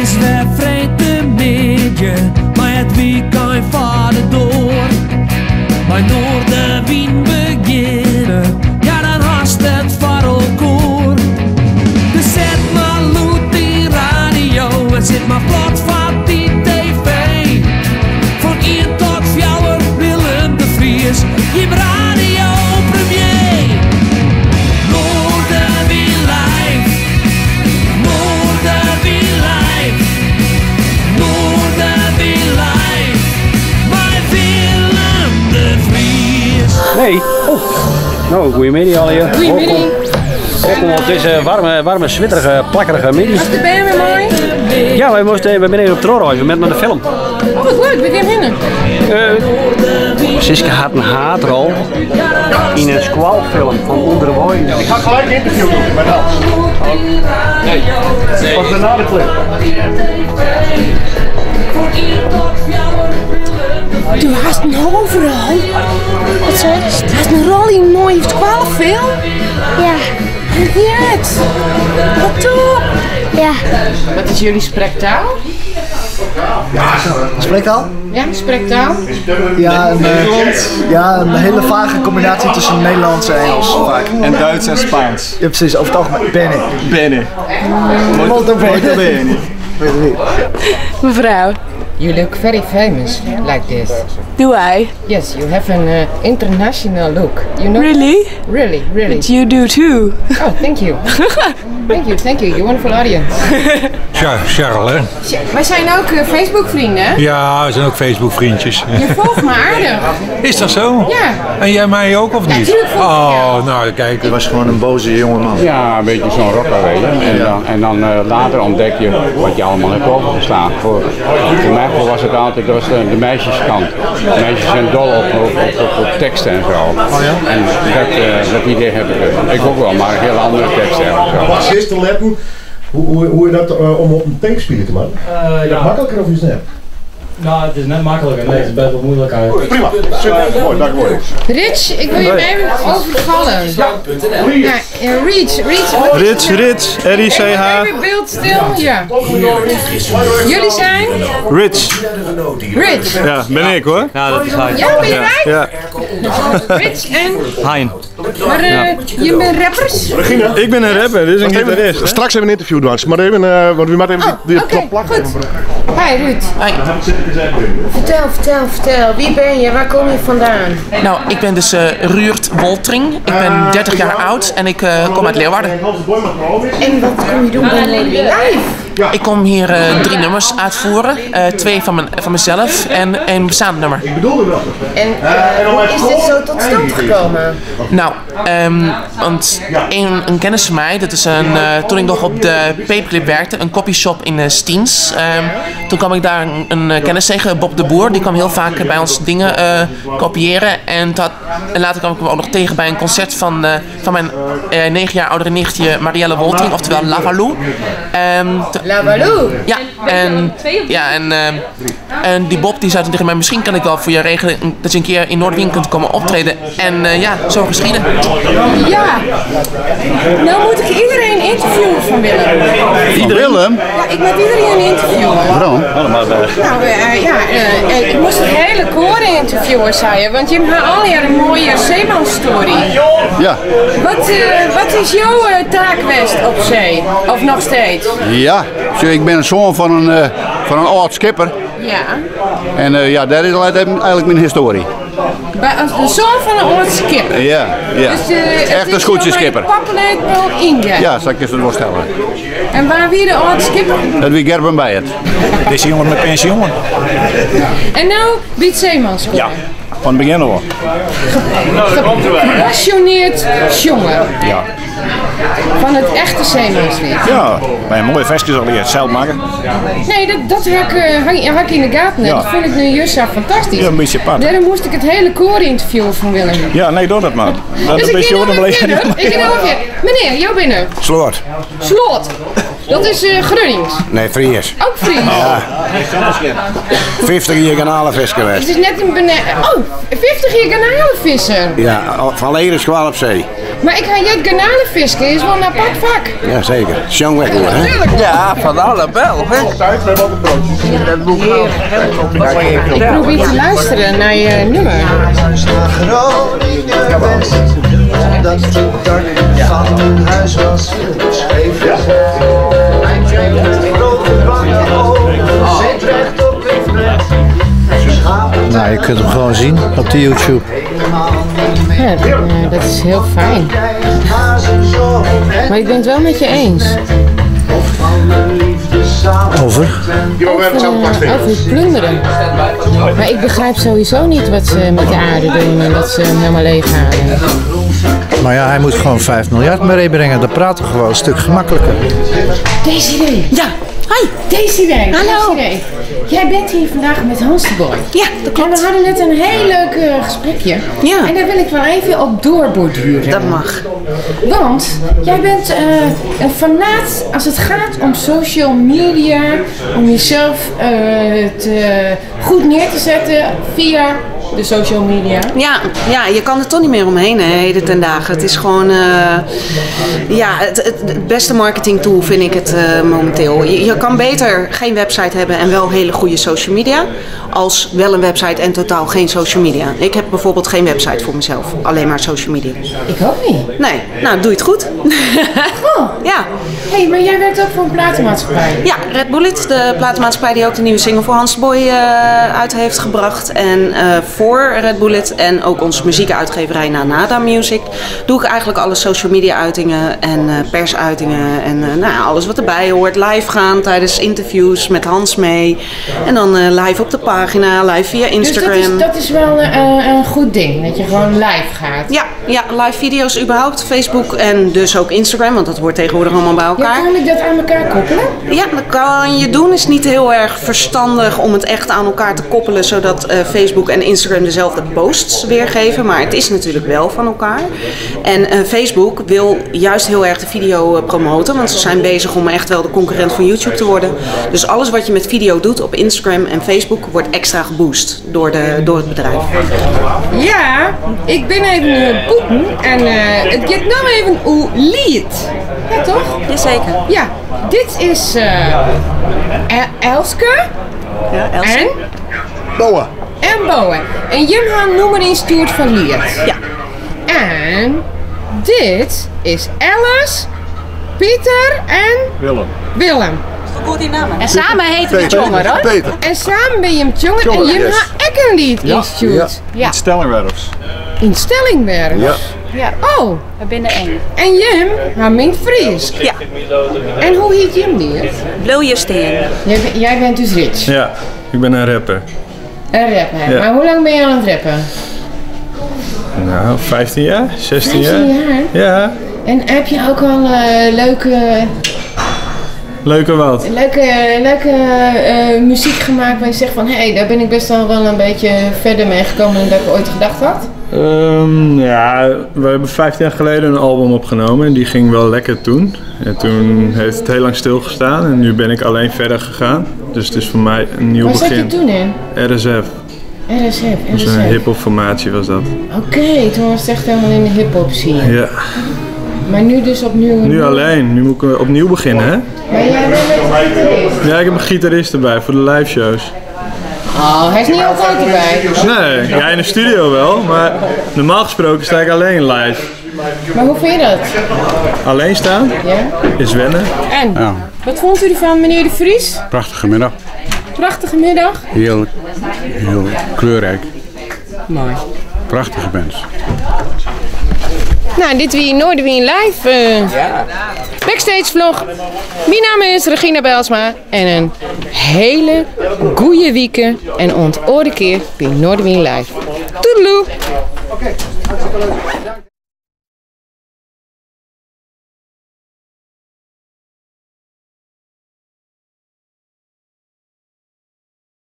is wer freedtemiddei, mei it wykein foar de doar. Mei Noardewyn begjinne, ja dan hast it foar elkoar. Dus set mar lûd dyn radio en sit mar plat foar dy TV. Fan ien tot fjouwer Willem de Vries, jim radio premier. Noardewyn live, Noardewyn live, Noardewyn live, mei Willem de Vries. Nee. Oh. No, goeiemiddei allegear. Goeiemiddei. Welkom op dizze waarme, waarme switterige, plakkerige middei. Was de bern weer moai? Ja, wy moasten even, we binne even op trochreis, we binne nei de film. Oh, wat leuk, wêr gean jim hinne? Uh, Siska hat in haadrol yn in skoalfilm fan Underweis. Ik ga gelijk een interview doen met Hans. Nee. Pas daarna de clip. Do hast in hoofdrol. Wat seist? Do hast in rol yn in moaie skoalfilm? Ja. Net. Wat top. Ja. Wat is jullie sprektaal? Spreektaal? Ja, sprektaal. Ja, een, ja, een hele vage combinatie tussen Nederlands en Engels vaak. En Duits en Spaans. Ja, precies. Over het algemeen. Bene. Bene. Molto bene. Molto bene. Mevrouw. You look very famous like this. Do I? Yes, you have an international look. You know? Really? Really, really. But you do too. Oh, thank you. Thank you, thank you. You wonderful audience. Charles, hè? Wij zijn ook Facebook-vrienden, hè? Ja, we zijn ook Facebook-vriendjes. Je volgt me aardig. Is dat zo? Ja. En jij mij ook, of Ja, niet? tuurlijk volg ik Oh, nou kijk. Het was gewoon een boze jongeman. Ja, een beetje zo'n rocker, weet je. En dan later ontdek je wat je allemaal hebt overgeslaan. Voor mij was het altijd, dat was de meisjeskant. De meisjes zijn dol op teksten en zo. Oh ja? En dat idee heb ik. Ik ook wel, maar hele andere teksten en zo. Wat is te letten? Hoe is dat om op een tape spelen te maken? Is dat makkelijker of is het net? Nou, het is net makkelijker. Nee, het is best wel moeilijk eigenlijk. Prima, super. Mooi, dank u wel. Rich, ik wil je even overvallen. Ja, ja, Rich, Rich. Rich, Rich, R-I-C-H. Even beeld stil, ja. Jullie zijn? Rich. Rich. Ja, ben ik hoor. Ja, dat is hij. Ja, ben je rijk? Ja. Rich en? Hein. Maar je bent rappers? Regina. Ik ben een rapper, dit is een Even, gitarist. hè? straks even een interview doen, maar even, want we moeten even die, die Oké, plak goed. Hi Ruud. Hi. Vertel, vertel, vertel. Wie ben je? Waar kom je vandaan? Nou, ik ben dus Ruurt Woltring. Ik ben 30 jaar oud en ik kom uit Leeuwarden. En wat kom je doen bij Noardewyn Live? Ik kom hier 3 nummers uitvoeren. 2 van mezelf en 1 bestaand nummer. Ik bedoelde dat. En hoe is dit zo tot stand gekomen? Nou, want een kennis van mij, dat is een, toen ik nog op de Paperclip werkte, een copyshop in Stiens. Toen kwam ik daar een kennis tegen, Bob de Boer. Die kwam heel vaak bij ons dingen kopiëren. En later kwam ik hem ook nog tegen bij een concert van mijn 9 jaar oudere nichtje Marielle Woltring, oftewel Lavalou. Lavalou? Ja, en die Bob die zei toen tegen mij, misschien kan ik wel voor je regelen dat je een keer in Noardewyn kunt komen optreden. En ja, zo geschieden. Ja, nou moet ik iedereen interviewen van Willem. Iedereen? Willem? Ja, ik moet iedereen interviewen. Waarom? Nou, ja, ik moest het hele koor interviewen, zei je, want je hebt al jaren een mooie zeemanstory. Ja. Wat is jouw taak geweest op zee? Of nog steeds? Ja, ik ben een zoon van een oud schipper. Ja. En ja, daar is eigenlijk mijn historie. Bij, als de zoon van een oud schipper? Ja, ja. Dus, het Echt een is scootjeschipper. Paplepel inge. Ja, zal ik je dat wel stellen. En waar wie de oud schipper? Dat wie Gerben bij het. Deze jongen met pensioen. En nou biedt zeemanskoor. Ja, van het begin al. Gepassioneerd jongen. Ja. Van het echte zeemanslied. Ja, bij een mooie vestjes al hier, zelf maken. Nee, dat had ik in de gaten. Ja. Dat vond ik nu juist zo fantastisch. Ja, een beetje apart. Daarom moest ik het hele koor interviewen van Willem. Ja, nee, doe dat maar. Dat Dus een ik beetje ga nou hoor, weer dan verder. Ik ga nou weer. Meneer, jou binnen. Sloot. Slot. Dat is Grunnings. Nee, Fries. Ook Fries. Ja. 50 jier garnalefisker Het west. is net een bene... Oh, 50 jier garnalenvisser. Ja, van leren skwal op zee. Maar ik ga jet garnalenvisken is wel een apart vak. Ja, zeker. Sjong weg hoor, hè? Ja, van alle Belgen. Altijd, we hebben altijd broodjes. Dat boek Ik probeer te luisteren naar je nummer. Groningen West, dat het dak van hun huis was scheef gezet. Mijn met grote bange ogen zit recht op in bed. Nou, je kunt hem gewoon zien op de YouTube. Ja, dat is heel fijn. Maar ik ben het wel met je eens. Over? Over het plunderen. Maar ik begrijp sowieso niet wat ze met de aarde doen en dat ze hem helemaal leeg halen. Maar ja, hij moet gewoon 5 miljard meebrengen. Dat praat toch gewoon een stuk gemakkelijker. Desiree. Ja, hi. Desiree. Hallo. Desiree. Jij bent hier vandaag met Hans de Boy. Ja, dat klopt. En we hadden net een heel leuk gesprekje. Ja. En daar wil ik wel even op doorborduren. Dat mag. Want jij bent een fanaat als het gaat om social media, om jezelf goed neer te zetten via de social media. Ja, ja, je kan er toch niet meer omheen, hè, heden ten dagen. Het is gewoon ja, het beste marketing tool vind ik het momenteel. Je kan beter geen website hebben en wel hele goede social media, als wel een website en totaal geen social media. Ik heb bijvoorbeeld geen website voor mezelf, alleen maar social media. Ik ook niet. Nee, nou doe je het goed. Oh. Ja. Hé, hey, maar jij werkt ook voor een platenmaatschappij. Ja, Red Bullet, de platenmaatschappij die ook de nieuwe single voor Hans de Boy uit heeft gebracht. En voor Red Bullet en ook onze muziekuitgeverij Nanada Music doe ik eigenlijk alle social media uitingen en persuitingen en nou, ja, alles wat erbij hoort. Live gaan tijdens interviews met Hans mee. En dan live op de pagina, live via Instagram. Dus dat is wel een goed ding, dat je gewoon live gaat. Ja, ja, live video's überhaupt, Facebook en dus ook Instagram, want dat hoort tegenwoordig allemaal bij elkaar. Ja, kan ik dat aan elkaar koppelen? Ja, dat kan je doen. Is niet heel erg verstandig om het echt aan elkaar te koppelen, zodat Facebook en Instagram dezelfde posts weergeven. Maar het is natuurlijk wel van elkaar. En Facebook wil juist heel erg de video promoten, want ze zijn bezig om echt wel de concurrent van YouTube te worden. Dus alles wat je met video doet op Instagram en Facebook wordt extra geboost door het bedrijf. Ja, ik ben even boeken en het gaat nou even hoe lied. Ja, toch? Jazeker. Ja, dit is Elske. Ja, Elske. En? Boa. En Boa. En Jim gaan noemen instuurd van Liet. Ja. En dit is Alice, Pieter en Willem. Willem. En samen heten we Tjonger, hoor. Peter. En samen ben je hem Tjonger en Jim yes. ha ook een lied instuurd. Ja. In Stellingwerfs. In Stellingwerf? Ja. Ja. Oh. We binnen één. En Jim ha minkt Fries. Ja. En hoe heet Jim lied? Bleu Justin. Jij bent dus rich. Ja, ik ben een rapper. Een rapper. Ja. Maar hoe lang ben je aan het rappen? Nou, 15 jaar, 16 jaar. 15 jaar? Ja. En heb je ook al leuke... Leuke wat? Leuke muziek gemaakt waar je zegt van... Hé, hey, daar ben ik best al wel een beetje verder mee gekomen dan dat ik ooit gedacht had? Ja, we hebben 15 jaar geleden een album opgenomen en die ging wel lekker toen. En toen heeft het heel lang stilgestaan en nu ben ik alleen verder gegaan. Dus het is voor mij een nieuw Waar begin. zat je toen in? RSF. RSF, Dus een hiphop formatie was dat. Oké, toen was het echt helemaal in de hiphop scene. Ja. Maar nu dus opnieuw. Nu alleen, nu moet ik opnieuw beginnen, hè? Maar jij bent met een gitarist. Ja, ik heb een gitarist erbij voor de live shows. Oh, hij is niet altijd erbij. Nee, ja, in de studio wel, maar normaal gesproken sta ik alleen live. Maar hoe vind je dat? Alleen staan? Ja. Is wennen. En, Ja. wat vond u ervan, meneer de Vries? Prachtige middag. Prachtige middag. Heel, heel kleurrijk. Mooi. Prachtige mens. Nou, dit wie Noardewyn Live. Backstage vlog. Mijn naam is Regina Bijlsma en een hele goeie week en ont oore keer bij Noardewyn Live. Toedeloe! Oké, hartstikke leuk.